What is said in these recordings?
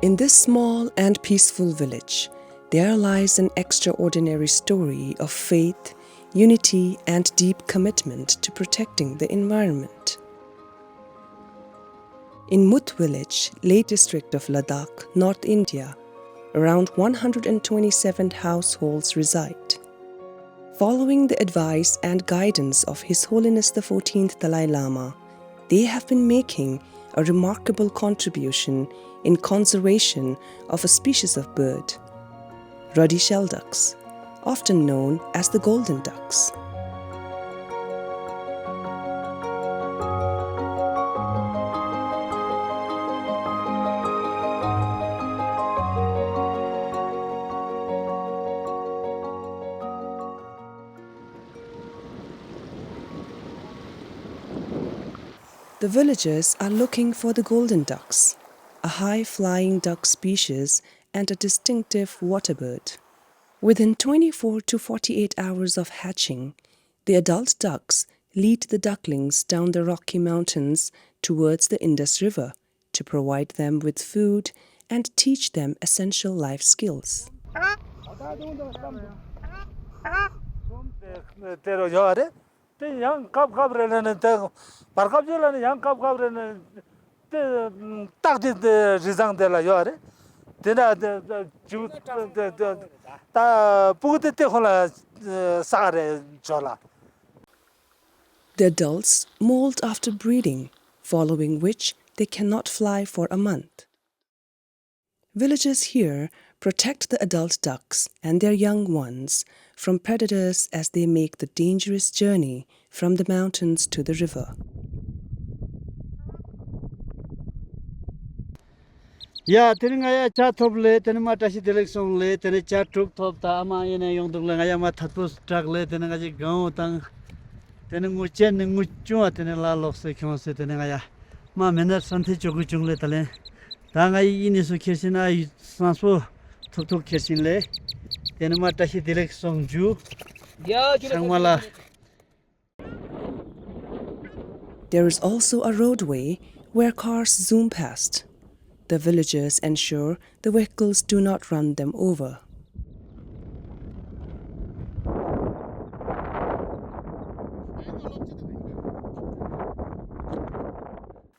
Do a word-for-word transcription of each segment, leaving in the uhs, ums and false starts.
In this small and peaceful village, there lies an extraordinary story of faith, unity, and deep commitment to protecting the environment. In Mut village, Leh district of Ladakh, North India, around one hundred twenty-seven households reside. Following the advice and guidance of His Holiness the fourteenth Dalai Lama, they have been making a remarkable contribution in conservation of a species of bird, ruddy shell ducks, often known as the golden ducks. The villagers are looking for the golden ducks, a high-flying duck species and a distinctive water bird. Within twenty-four to forty-eight hours of hatching, the adult ducks lead the ducklings down the Rocky Mountains towards the Indus River to provide them with food and teach them essential life skills. དེ་རུ་ཡོད་རེད། དེ་ཡང་སྐབས་སྐབས་རེ་ལ་ནི་དེ་བར་སྐབས་ཅིག་ལ་ནི་ཡང་སྐབས་སྐབས་རེ་ནི་དེ་སྟག་གི་དེ་རི་བཟང་དེ་ལ་ཡོད་རེད། དེ་འདྲ་དེ་དེ་ཇུ་དེ་དེ་ད་སྤུ་གུ་དེ་དེ་ཁོ་ལ་ས་རེ་འཇོག་ལ། The adults molt after breeding, following which they cannot fly for a month. Villagers here protect the adult ducks and their young ones from predators as they make the dangerous journey from the mountains to the river. ཡ། དེ་ནི་ང་ཡ་ཇ་ཐོབ་ལེ། དེ་ནི་མ་བཀྲ་ཤིས་བདེ་ལེགས་སོང་ལེ། དེ་ནི་ཇ་དྲུག་ཐོབ། ད་ཨ་མ་ཡིན་ནས་ཡོང་འདུག་ལེ། ང་ཡ་མ་ཐད་པོ་སྐྲག་ལེ། དེ་ནི་ང་ཅི་གང་འོ་དང་། དེ་ནི་ངུ་ཅན་ནི་ངུ་ཅུང་བ་དེ་ནི་ལ་ལོག་སེ་ཁྱོང་སེ། དེ་ནི་ང་ཡ་མ་མེ་ནར་སན་ཐེ་ཅོ་གུ་ཅུང་ལེ། ད་ལེ་ད་ང་ཡི་ཡིན་ནི་སུ་ཁྱེར་ཤིན་ཨ་ཡི་སང་སོ་ཐུབ་ཐུབ་ཁྱེར་ཤིན་ལེ། དེ་ནི་མ་བཀྲ་ཤིས་བདེ་ལེགས་སོང་ཇུ། ཡ་ཇུ་ལེ། ཚང་མ་ལ། There is also a roadway where cars zoom past. The villagers ensure the vehicles do not run them over.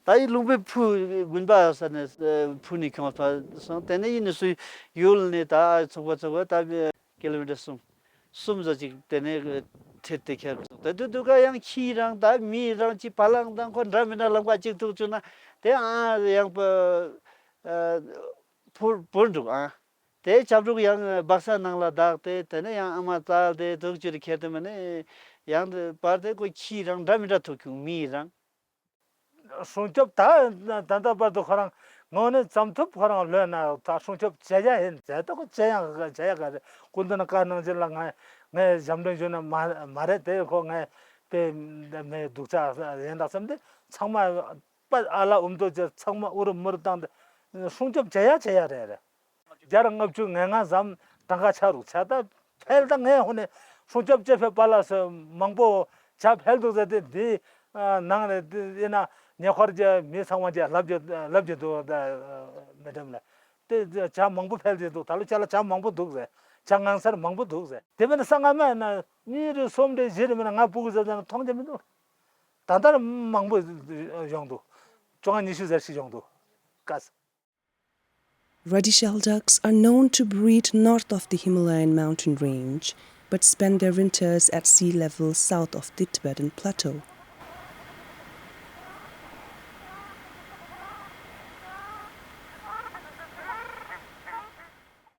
ད་ཡི་ལུང་པའི་ཕུ་དགོན་པ་ས་ནས་ཕུ་ནས་ཁྱོང་ཕ་སོང་། དེ་ནས་ཡིན་ནས་སུ་ཡུལ་ནས་ད་ཚོགས་པ་ཚོགས་པ་ད་ཀི་ལོ་མི་ཊར་གསུམ། གསུམ་ཙམ་ཅིག་དེ་ནས་ཁྲིད་དེ་ཁྱེར་སོང་། དེ་དུས་དུས་ཀ་ཡང་ཁྱི་རང་ད་མི་རང་ཅིག་བ་ལང་དང་ཁོ་འདྲ་མི་འདྲ་ལམ་ཁ་ཅིག་ཐུག་བཅུག་ན་དེ་ཨ་ཡང་པ་བུར་བུར་འདུག་ཨ། དེ་ཆབ་ཕྲུག་ཡང་སྦག་ས་ནང་ལ་བདག་སྟེ་དེ་ནས་ཡང་ཨ་མ་བཙལ་ཏེ་དུག་ཅུ་རེ་ཁྱེར་ཏེ་མ་ནས་ཡང་དེ་བར་དེ་ཁོ་ཁྱི་རང་འདྲ་མི་འདྲ་ཐུག་བཅུག་མི་རང་། སྲུང་སྐྱོབ་ད་ད་ལྟ་བར་དུ་ཁོ་རང་ངོ་ནས་ཙམ་ཐུབ་ཁོ་རང་ལོན་ན་ད་སྲུང་སྐྱོབ་བྱེད་ཡ་ཡིན་ཟེར་ད་ཁོ་བྱེད་ཡ་བྱེད་ཡ་ག་རེ་སྐུ་མདུན་ན་བཀའ་གནང་རྗེས་ལ་ང་ངས་ཞབས་འདྲེན་ཞུས་ན་མ་མ་རེད་དེ་ཁོ་ངས་དཔེ་མེད་སྡུག་ཅག་ཡིན་ད་བསམ་སྟེ་ཚང་མ་པ་ཨ་ལ་འུ་མདོ་ཅེ་ཚང་མ་ཨུ་རུ་མུ་རུ་བཏང་སྟེ་སྲུང་སྐྱོབ་བྱེད་ཡ་བྱེད་ཡ་རེད་རེད། བརྒྱ་དང་ལྔ་བཅུ་ང་ལྔ་ཙམ་གྲངས་ཀ་ཆགས་རུག་ཆ་ད་ཕལ་ད་ངས་ཧོ་ནས་སྲུང་སྐྱོབ་བྱེད་ཕེབས་པ་ལ་སོ་མང་པོ་ཆ་ཕལ་འདུག་ཟེར་ཏེ་འདི་ནང་ནས་འདི་ཡིན་ན་ཉེ་འཁོར་གྱི་མི་ཚང་མ་གྱི་ལབ་ཀྱི་ལབ་ཀྱི་འདུག་ད་མི་འགྲམ་ལ་དེ་ཆ་མང་པོ་ཕལ་གྱི་འདུག་ད་ལོ་ཆ་ལ་ཆ་མང་པོ་འདུག་ཟེར་ཆ་ངང་སར་མང་པོ་འདུག་ཟེར་དེ་མིན་ས་ང་མ་ཡིན་ན་གཉིས་རེ་གསུམ་རེ་བཞི་རེ་མིན་ན་ང་སྤུ་གུ་ཟེར་ཟེར་ན་མཐོང་རྒྱུ་མི་འདུག་ད་ལྟར་མང་པོ་ཡོང་འདུག་བཅོ་ལྔ་ཉི་ཤུ་ཟེར་ཞིག་ཡོང་འདུག་ཀ་ས། Ruddy shell ducks are known to breed north of the Himalayan mountain range, but spend their winters at sea level south of the Tibetan plateau.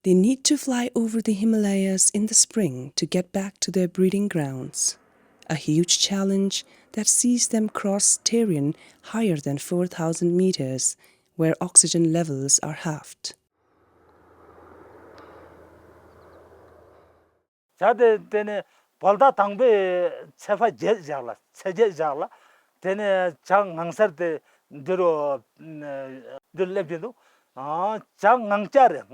They need to fly over the Himalayas in the spring to get back to their breeding grounds, a huge challenge that sees them cross terrain higher than four thousand meters, where oxygen levels are halved. བྱ་དེ་དེ་ནས་བོད་ཟླ་དང་པོའི་ཚེས་པ་བརྒྱད་བཞག་ལ་ཚེས་བརྒྱད་བཞག་ལ་དེ་ནས་བྱ་ངང་སར་དེ་འདི་རུ་འདིར་སླེབས་ཀྱི་འདུག་བྱ་ངང་སྐྱ་རེད།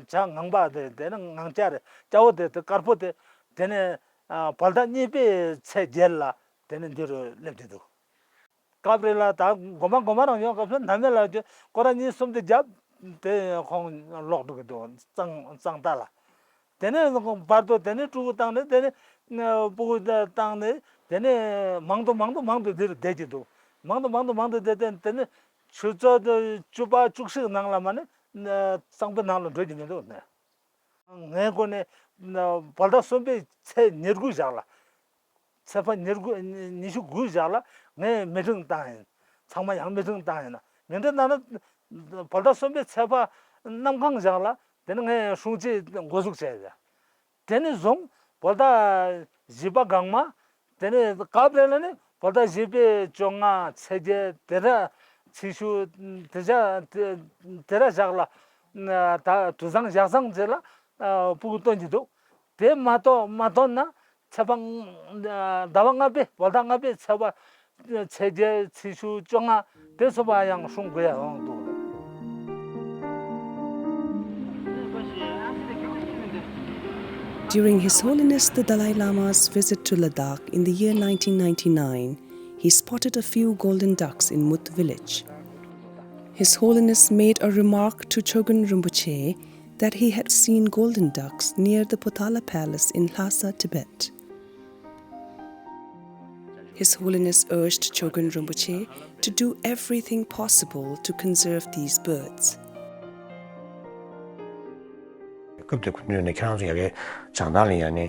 བྱ་ངང་པ་དེ་དེ་ནས་ངང་སྐྱ་རེད། སྐྱ་བོ་དེ་དེ་དཀར་པོ་དེ་དེ་ནས་བོད་ཟླ་གཉིས་པའི་ཚེས་བརྒྱད་ལ་དེ་ནས་འདི་རུ་སླེབས་ཀྱི་འདུག་སྐབས་རེ་ལ་ད་མགོ་མ་མགོ་མ་རང་ཡོང་སྐབས་སུ་ནམ་མེད་ལ་སྐོར་ར་གཉིས་གསུམ་དེ་བརྒྱབ་ དེ་ཁོང་ལོག་འགྲོ་གི་འདུག་གཙང་གཙང་རྟ་ལ། དེ་ནས་བར་དུ་དེ་ནས་སྤྲུལ་སྐུ་བཏང་ནས། དེ་ནས་སྤུ་གུ་བཏང་ནས། དེ་ནས་མང་དུ་མང་དུ་མང་དུ་འདིར་བསྡད་ཀྱི་འདུག་མང་དུ་མང་དུ་མང་དུ་བསྡད་དེ། དེ་ནས་ཆུ་ཚོད་བཅུ་པ་བཅུ་གཅིག་ནང་ལ་མ་ནི་གཙང་པོའི་ནང་ལ་འགྲོ་གི་མི་འདུག་ནས། ངའི་སྒོ་ནས་བོད་ཟླ་གསུམ་པའི་ཚེས་ཉེར་དགུ་ཞག་ལ། ཚེས་པ་ཉེར་དགུ་ཉི་ཤུ་དགུ་ཞག་ལ་ངས་མི་ཊིང་བཏང་ཡིན། ཚང་མ་ཡང་མི་ཊིང་བཏང་ཡིན་ན། མི་ཊིང་བཏང་ན་བོད་ཟླ་གསུམ་པའི་ཚེས་པ་གནམ་གང་ཞག་ལ། དེ་ནས་ངས་སྲུང་བརྩི་འགོ་འཛུགས་བྱས་ཡོད། དེ་ནས་བཟུང་བོད་ཟླ་བཞི་པ་སྒང་མ། དེ་ནས་སྐབས་རེ་ལ་ནི་བོད་ཟླ་བཞི་པའི་བཅོ་ལྔ། ཚེས་བརྒྱད། དེ་ར་ཚེས་བཅུ། དེ་ཞག་དེ་དེ་ར་ཞག་ལ། ད་དུས་བཟང་ཞག་བཟང་ཅིག་ལ་སྤུ་གུ་སྟོན་གྱི་འདུག་དེ་མ་གཏོགས་མ་གཏོགས་ན་ཚེས་པ། ཟླ་བ་ལྔ་པའི། བོད་ཟླ་ལྔ་པའི་ཚེས་པ། ཚེས་བརྒྱད། ཚེས་བཅུ། བཅོ་ལྔ། དེ་ཚོ་པ་ཡང་སྲུང་དགོས་ཡ་ཡོང་འདུག During His Holiness the Dalai Lama's visit to Ladakh in the year nineteen ninety-nine, he spotted a few golden ducks in Mut village. His Holiness made a remark to Chogyam Rinpoche that he had seen golden ducks near the Potala Palace in Lhasa, Tibet. His Holiness urged Chogyam Rinpoche to do everything possible to conserve these birds. སྐབས་དེར་སྐུ་མདུན་ནས་ཁྱེད་རང་ཚོ་ཡ་གི་བྱང་ཐང་ལ་ཡ་ནི་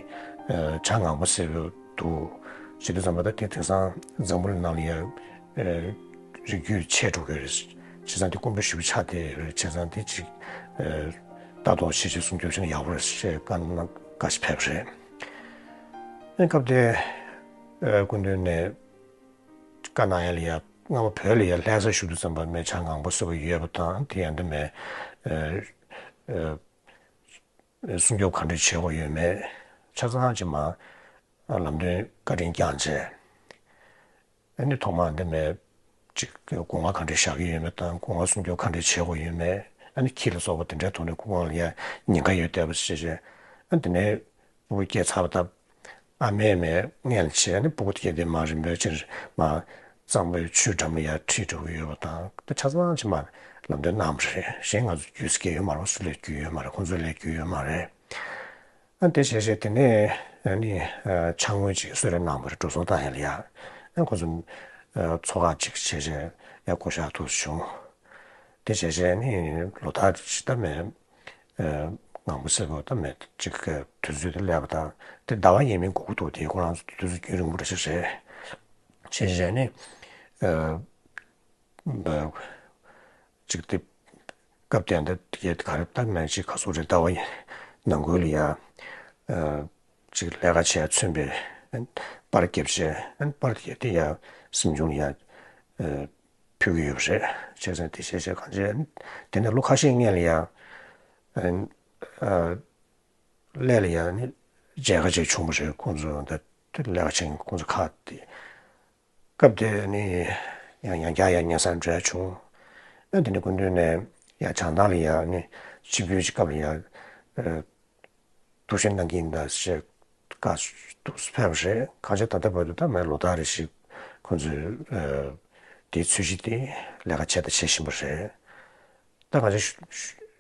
བྱ་ངང་པ་ཟེར་བ་འདུག་ཅེས་དུས་ཙམ་པ། ད་དེ་དེང་སང་འཛམ་བུ་གླིང་ནང་ལ་ཡ་རིགས་རྒྱུད་ཆད་འགྲོ་གི་རེད། བྱས་ཙང་དེ་དཀོན་པོ་ཞེ་པོ་ཆགས་བསྡད་ཡོད་རེད། བྱས་ཙང་དེ་ཅིག་ལྟ་རྟོག་བྱེད་ཆེད་སྲུང་སྐྱོབ་བྱས་ན་ཡག་པོ་རེད་ཅེས་བཀའ་གནང་བཀའ་ཞིག་ཕེབས་པ་རེད། ཨ་སྐབས་དེ་སྐུ་མདུན་ནས་བཀའ་གནང་ཡ་ལ་ཡ། སྔ་མོ་བོད་ལ་ཡ་ལྷ་ས་བཞུགས་དུས་ཙམ་པ་མེ་བྱ་ངང་པོ་ཟེར་བ་ཡོད་པ་དང་། དེ་ཡང་འདི་མེ་སྲུང་སྐྱོབ་ག་འདྲ་བྱེད་དགོས་ཡོད་མེད་ཆ་ཚང་ཅིག་མ་ལམ་སྟོན་བཀའ་དྲིན་བསྐྱངས་བྱས། ཨ་ནི་ཐོག་མར་འདི་མེ་ཅིག་སྒོ་ང་ག་འདྲ་བཞག་གི་ཡོད་མེད་དང་། སྒོ་ང་སྲུང་སྐྱོབ་ག་འདྲ་བྱེད་དགོས་ཡོད་མེད། ཨ་ནི་ཁྱི་ལ་སོགས་པ་དེ་འདྲའི་ཐོག་ནས་སྒོ་ང་ལ་ཡ་ཉེན་ཁ་ཡོད་བསྡད་པ་ཞིག་བྱས་བྱས། ཨ་དེ་ནས་སྤུ་གུ་སྐྱེས་ཚར་བ་དང་། ཨ་མས་མས་མངལ་ཆད་ནས་སྤུ་གུ་དེ་གས་དེ་མར་རིམ་པས་ཕྱིར་མར་གཙང་པོའི་ཆུའི་འགྲམ་ལ་ཡར་ཁྲིད་འགྲོ་གི་ཡོད་པ་དང་། དེ་ཆ་ཚང་ཅིག་མར་ལམ་སྟོན་གནང་བ་རེད། གཞན་ང་ཚོ་རྒྱུས་སྐྱེ་ཡོད་མ་རེད། སུ་ལས་རྒྱུས་ཡོད་མ་རེད། ཁོང་ཚོ་ལས་རྒྱུས་ཡོད་མ་རེད། ཨ་དེ་བྱས་བྱས་དེ་ནས་ཨ་ནི་ཕྱག་དངུལ་ཅིག་གསོལ་རས་གནང་བ་རེད། འགྲོ་སོང་བཏང་ཡ་ལ་ཡ། ཨ་ཁོང་ཚོ་ཚོགས་ཁག་ཅིག་བྱས་བྱས་ཡ་བསྐོ་བཞག་ཐུབ་བྱུང་། དེ་བྱས་བྱས་ནི་ལོ་ལྟར་ཅིག་ད་མེད། ངང་པ་སེར་པོ་ད་མེད་ཅིག་གི་དུས་ཚོད་དེ་སླེབས་པ་དང་། དེ་ཟླ་བ་ཡས་མས་འགོར་གྱི་འདུག་དེ་ཁོ་རང་ཚོ་དུས་ཚོད་རྒྱུན་རིང་པོ་འདྲ་ཞིག་རེད། བྱས་བྱས་ནི་ཅིག་དེ་སྐབས་དེ་འདྲ་དེ་ག་རེ་ད་མེད་ཅིག་ག་སོགས་རེད། ཟླ་བ་ནང་ཁུལ་ལ་ཡ་ཅིག་ལས་ཀ་བྱས་མཚོན་པའི་པར་བརྒྱབ་བྱས། པར་དེ་དེ་ཡ་སེམས་ཆུང་ཡ་ཕུལ་གྱི་ཡོད་པ་རེད། བྱས་ཙང་དེ་བྱས་བྱས་གང་བྱས་དེ་ནས་ལོ་ཁ་ཤས་སྔོན་ལ་ཡ་ཨ་ཨ་ཀླད་ལ་ཡ་ནི་མཇལ་ཁ་ཅིག་བྱུང་བ་རེད། ཁོང་ཚོ་ད་དེ་ལས་ཀ་བྱེད་མཁན་ཁོང་ཚོ་ཁག་དེ། སྐབས་དེ་ནི་ཡང་ཡང་བསྐྱར་ཡང་སྙན་སེང་འདྲ་བྱུང་། ཨ་དེ་ནས་སྐུ་མདུན་ནས་ཡང་བྱང་ཐང་ལ་ཡ་ནི་ཆིབས་བསྒྱུར་གྱི་སྐབས་ལ་ཡ་ཨ་ཐུགས་ཞིབ་གནང་གི་ཡིན་ད་ཞེས་བཀའ་ཐུགས་སུ་ཕེབས་པ་རེད། གང་ཅི་ད་ལྟ་བར་དུ་ད་མེད་ལོ་ལྟར་རེ་ཞིག་ཁོང་ཚོས་ཨ་དེའི་ཚོད་གཞི་དེ་ལས་ཀ་བྱས་དང་བྱེད་བཞིན་པ་རེད། ད་གང་ཅི་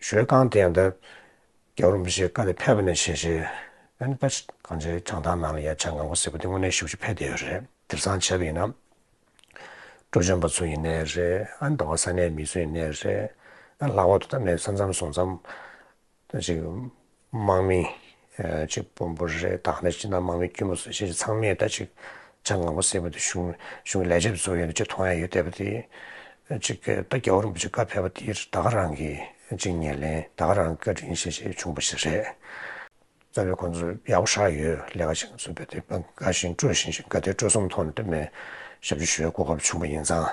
ཞོལ་རྐང་དེ་ཡང་ད་རྒྱལ་བ་རིན་པོ་ཆེ་བཀའ་དེ་ཕེབས་པ་ནས་བྱས་བྱས། ཨ་ནི་ད་གང་ཅི་བྱང་ཐང་ནང་ལ་ཡ་བྱ་ངང་པ་ཟེར་བ་དེ་དངོས་གནས་ཞེ་པོ་ཅིག་ཕེབས་བསྡད་ཡོད་རེད། དེང་སང་བྱས་པ་ཡིན་ན། སྤྲོ་སྦྱོང་པ་ཚོ་ཡིན་ནའི་རེད། ཨ་ནི་ད་ག་ས་གནས་མི་ཚོ་ཡིན་ནའི་རེད། ཨ་ལྷག་པར་དུ་ད་མེད་ས་མཚམས་སོང་མཚམས་ད་ཅིག་དམག་མི་ཨ་ཅིག་དཔོན་པོ་རེད། ད་ག་ནང་བཞིན་ན་དམག་མི་དཀྱུས་མ་ཚོ་བྱས་བྱས་ཚང་མས་ད་ཅིག་བྱ་ངང་པ་ཟེར་བ་དེ་གཞུང་གཞུང་གི་ལས་བྱེད་པ་ཚོ་ཡོད་ན་ཅིག་མཐོང་ཡ་ཡོད་བསྡད་པ་དེ། ཅིག་ད་རྒྱལ་བ་རིན་པོ་ཆེ་བཀའ་ཕེབས་པ་དེ་ད་ག་རང་གི་ཅིག་ཉེར་ལེན། ད་ག་རང་བཀའ་དྲིན་ཞེས་བྱས་བྱུང་བ་ཞིག་རེད། རྩ་བའི་ཁོང་ཚོ་ཡག་པོ་ཧྲག་ཡོད། ལས་ཀ་བྱེད་མཁན་ཚོ་དཔེ་དེ་དགའ་བཞིན་སྤྲོ་བཞིན་ཞིག་དགའ་དད་སྤྲོ་གསུམ་ཐོག་ནས་དེ་མེད་ཞབས་ཕྱི་ཞུ་བའི་གོ་སྐབས་བྱུང་བ་ཡིན་ཙང་།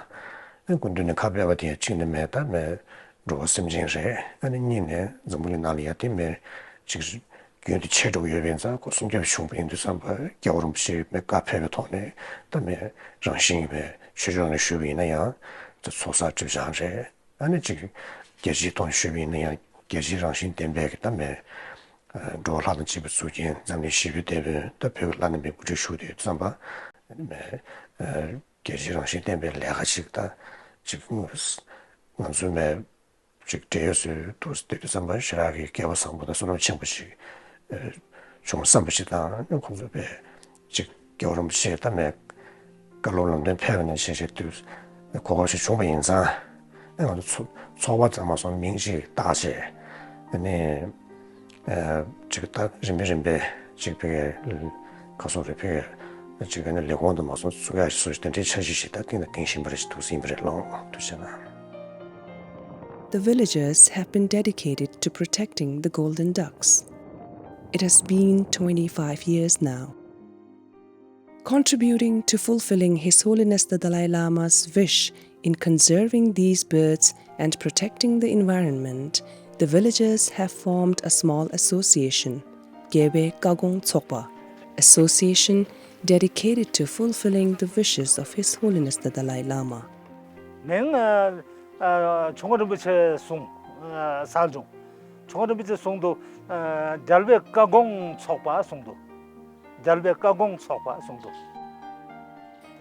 ཨ་སྐུ་མདུན་ནས་ཁ་ཕེབས་པ་དེ་གཅིག་ནས་མེད་ད་མེད་འགྲོ་བ་སེམས་ཅན་རེད། ཨ་ནི་གཉིས་ནས་འཛམ་བུ་གླིང་ནང་ལ་ཡ་དེ་མེད་ཅིག་རྒྱུན་དུ་ཆད་འགྲོ་གི་ཡོད་པ་ཡིན་ཙང་། ཁོ་སྲུང་སྐྱོབ་བྱུང་བ་ཡིན་དུས་ཙམ་པ་རྒྱལ་བ་རིན་པོ་ཆེ་མེད་བཀའ་ཕེབས་པའི་ཐོག་ནས་ད་མེད་རང་བཞིན་ཡིན་པའི་ཆོས་ཕྱོགས་ནས་ཞུས་པ་ཡིན་ན་ཡང་ད་ཚོགས་བསགས་སྒྲིབ་སྦྱང་རེད། ཨ་ནི་ཅིག་རྒྱལ་སྤྱིའི་ཐོག་ནས་ཞུས་པ་ཡིན་ན་ཡང་རྒྱལ་སྤྱིའི་རང་བཞིན་ལྡན་པའི་གི་ད་མེད་འགྲོ་བ་ལྷ་དང་བཅས་པའི་གཙུག་རྒྱན་འཛམ་གླིང་ཞི་བའི་དེད་དཔོན་ད་བོད་ཀྱི་བླ་ན་མེད་པའི་སྐུ་ཕྲེང་ཞུ་བསྡད་ཙམ་པ། ཨ་ནི་མེད་རྒྱལ་སྤྱིའི་རང་བཞིན་ལྡན་པའི་ལས་ཀ་ཅིག་ད་ཅིག་ང་ཚོའི་མེད་ ཅིག་འབྲེལ་ཡོད་ཚོས་ཐུགས་སུ་བསྡད་དུས་ཙམ་པ་ཞེ་དྲག་གི་སྐལ་བ་བཟང་པོ་དང་བསོད་ནམས་ཆེན་པོ་ཞིག་ཨ་བྱུང་བསམ་པ་ཞིག་དང་། ཁོང་ཚོ་དཔེ་ཅིག་རྒྱལ་བ་རིན་པོ་ཆེ་ད་མེད་བཀའ་སློབ་ལམ་སྟོན་ཕེབས་པ་ནས་བྱས་བྱས་དུས་གོ་སྐབས་ཤིག་བྱུང་བ་ཡིན་ཙང་། ཨ་ང་ཚོ་ཚོགས་པ་ཚང་མ་སོང་མིང་ཅིག་བཏགས་བྱས། ཨ་ནི་ཨ་ཅིག་ད་རིམ་པས་རིམ་པས་ཅིག་ཕ་གིའི་ཁ་སོ་རེ་ཕ་གིའི་ཅིག་ཨ་ནི་ལས་ཁུངས་དུ་མ་སོང་ཚུགས་ཡ་སོགས་དེ་འདྲའི་འཆར་གཞི་ཞིག་ད་གཏིང་ནས་འདིང་བཞིན་པ་རེད་ཅེས་ཐུགས་ཟིན་པ་རེད། ལོངས་ཐུགས་རྗེ་གནང་། The villagers have been dedicated to protecting the golden ducks. It has been twenty-five years now. Contributing to fulfilling His Holiness the Dalai Lama's wish in conserving these birds and protecting the environment, the villagers have formed a small association, Geway Kagong Tsokpa, association dedicated to fulfilling the wishes of His Holiness the Dalai Lama. མིང་ཨ་ཨ་ཇོ་བོ་རིན་པོ་ཆེ་གསུང་ཨ་ཟེར་བྱུང་། ཇོ་བོ་རིན་པོ་ཆེ་གསུང་དུ་ཨ་རྒྱལ་བའི་བཀའ་དགོངས་ཚོགས་པ་གསུང་དུ། རྒྱལ་བའི་བཀའ་དགོངས་ཚོགས་པ་གསུང་དུ།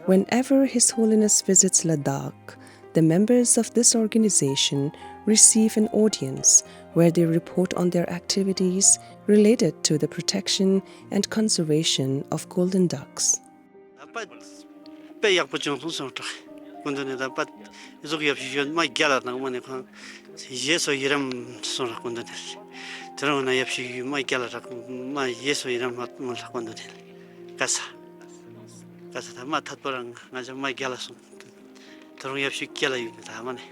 Whenever His Holiness visits Ladakh, the members of this organization receive an audience where they report on their activities related to the protection and conservation of golden ducks. ད་པ་དཔེ་ཡག་པོ་བྱུང་སོང་སོང་དྲག་སྐུ་མདུན་ནས་ད་པ་གཟུགས་ཡབ་ཞུ་ཡོད་མ་རྒྱལ་ལ་དང་མ་ནས་ཁང་རྗེས་སུ་ཡི་རང་སོང་ར་སྐུ་མདུན་ནས། དེ་རུང་ན་ཡབ་ཞུ་ཡོད་མ་རྒྱལ་ལ་དྲག་མ་རྗེས་སུ་ཡི་རང་མ་མ་ལ་སྐུ་མདུན་ནས། ག་ས་ག་ས་ད་མ་ཐད་པོ་རང་ང་ཅག་མ་རྒྱལ་ལ་སོང་། དེ་རུང་ཡབ་ཞུ་རྒྱལ་ལ་ཡོད་མེད་ད་མ་ནས་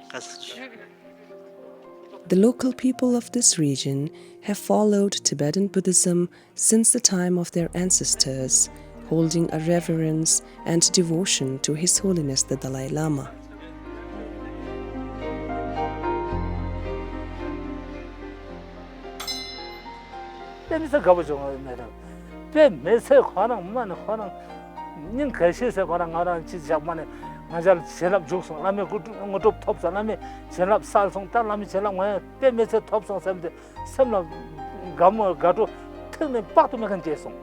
ག་ས། The local people of this region have followed Tibetan Buddhism since the time of their ancestors, holding a reverence and devotion to His Holiness the Dalai Lama. དཔེ་མི་ཚེ་དགའ་པོ་བྱུང་བ་མེད་དམ། དཔེ་མི་ཚེ་ཁོ་རང་མ་ནི་ཁོ་རང་སྙིང་དགའ་ཤེས་ཟེར་ཁོ་རང་ང་རང་ཅི་བཞག་མ་ནི་ང་ཅག་ལ་བྱིན་རླབས་འཇུག་སོང་། བླ་མའི་སྐུ་དངོས་གྲུབ་ཐོབ་སོང་། བླ་མའི་བྱིན་རླབས་སལ་སོང་། ད་བླ་མའི་བྱིན་རླབས་ང་ཡང་དཔེ་མི་ཚེ་ཐོབ་སོང་བསམ་སྟེ། སེམས་ལ་དགའ་མོ་དགའ་སྤྲོ་ཐིག་ནས་དཔག་ཏུ་མེད་མཁན་སྐྱེས་སོང་།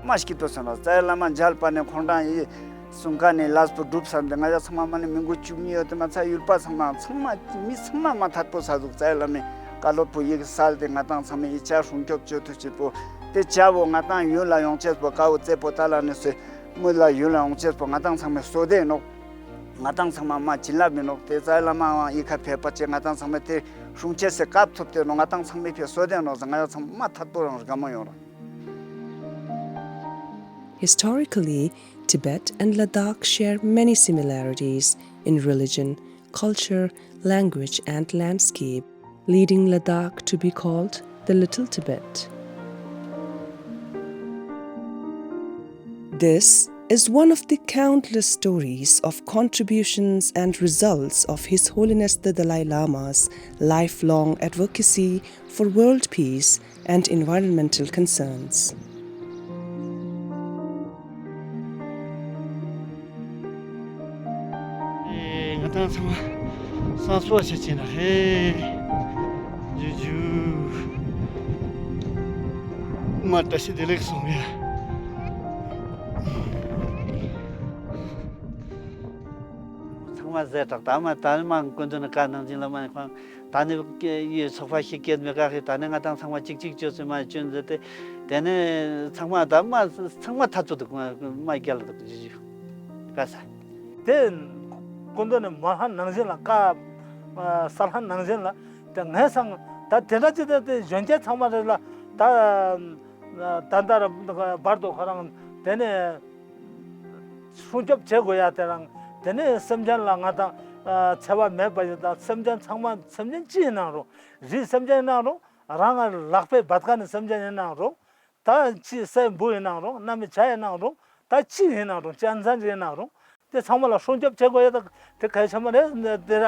མ་སྐྱིད་པོ་སོང་ལ་རྩ་བའི་བླ་མ་མཇལ་བ་ནས་ཁོང་རང་ཡི་གསུང་བཀའ་ནས་ལས་པོ་སྒྲུབ་ཚར་འདི་ང་ཡ་ཚང་མ་མ་ནས་མི་མགོ་བཅུ་གཉིས་ཡོད་དེ་མ་ཚད་ཡུལ་པ་ཚང་མ་ཚང་མ་མི་ཚང་མ་མ་ཐད་པོ་ས་ཟུག་རྩ་བའི་བླ་མའི་བཀའ་སློབ་པོ་ཡིག་སལ་ཏེ་ང་ཏང་ཚང་མ་ཡི་ཆ་སྲུང་སྐྱོབ་བཅོས་ཐུབ་ཅེས་པོ་དེ་བྱ་བོ་ང་ཏང་ཡུལ་ལ་ཡོང་ཅེས་པོ་དཀའ་བོ་རྩེ་པོ་ད་ལ་ནས་སོས་མི་ལ་ཡུལ་ལ་ཡོང་ཅེས་པོ་ང་ཏང་ཚང་མའི་བསོད་བདེ་ནོག་ང་ཏང་ཚང་མ་མ་བྱིན་རླབས་མི་ནོག་དེ་རྩ་བའི་བླ་མའང་ཡི་ཁ་ཕེབས་པ་ཅེ་ང་ཏང་ཚང་མ་དེ་སྲུང་ཆེ་སེ་སྐབས་ཐོབ་དེ་ནོག་ང་ཏང་ཚང་མའི་ཕེ་བསོད་བདེ་ནོག་ཟེར་ང་ཡ་ཚང་མ་ཐད་པོ་རང་དགའ་མོ་ཡོང་ར། Historically, Tibet and Ladakh share many similarities in religion, culture, language, and landscape, leading Ladakh to be called the Little Tibet. This is one of the countless stories of contributions and results of His Holiness the Dalai Lama's lifelong advocacy for world peace and environmental concerns. ང་ཏང་ཚང་མ་སང་སྤོ་ཆ་ཅན་ཧེ་ཇུ་ཇུ་མ་བཀྲ་ཤིས་བདེ་ལེགས་སོང་ཡ། ཚང་མ་ཟས་དྲག་ད་མ་ད་མ་ཀུན་ཏུ་ནི་བཀའ་གནང་སྦྱིན་ལ་མ་ཁང་ད་ནི་ཡི་ཚོགས་པ་ཞིག་སྐྱེད་མི་དགའ་ཧེ་ད་ནི་ང་ཏང་ཚང་མ་གཅིག་གཅིག་བཅོས་ཚུལ་མ་བཅོས་མཛད་དེ་དེ་ནི་ཚང་མ་ད་མ་ཚང་མ་ཐ་ཚོ་འདུག་མ་རྒྱལ་ལ་འདུག་ཇི་ཇི་ག་ས། དེ་ཀུན་ཏུ་ནི་མ་ཧ་ནང་བཞིན་ལ་བཀའ་ས་ལྷ་ནང་བཞིན་ལ་དེ་ངས་སང་ད་དེ་འདྲ་ཅི་ད་དེ་གཞོན་སྐྱེས་ཚང་མ་རེད་ལ་ད་ད་ད་བར་དུ་ཁོ་རང་དེ་ནི། སྲུང་སྐྱོབ་བྱེད་དགོས་ཡ་དེ་རང་དེ་ནས་སེམས་ཅན་ལ་ང་དང་འཚེ་བ་མེད་པ་ཞིག་དང་སེམས་ཅན་ཚང་མ་སེམས་ཅན་ཅི་ཡིན་ནའང་རུང་རིགས་སེམས་ཅན་ཡིན་ནའང་རུང་རང་ང་ལག་པའི་བད་ཀ་ནས་སེམས་ཅན་ཡིན་ནའང་རུང་ད་ཅི་སྲས་བུ་ཡིན་ནའང་རུང་ན་མི་བྱ་ཡིན་ནའང་རུང་ད་ཅི་ཡིན་ནའང་རུང་སྤྱན་ཚང་ཅི་ཡིན་ནའང་རུང་དེ་ཚང་མ་ལ་སྲུང་སྐྱོབ་བྱེད་དགོས་ཡ་ད་དེ་གལ་ཆེན་པོ་རེད་དེ་ར་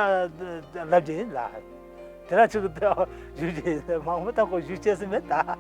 ལབ་ཀྱི་ཡིན་ལ་དེ་ར་ཅིག་དེ་ཞུ་རྒྱུ་ཡིན་མང་པོ་ད་ཁོ་ཞུ་ཆེ་སི་མེད་ད།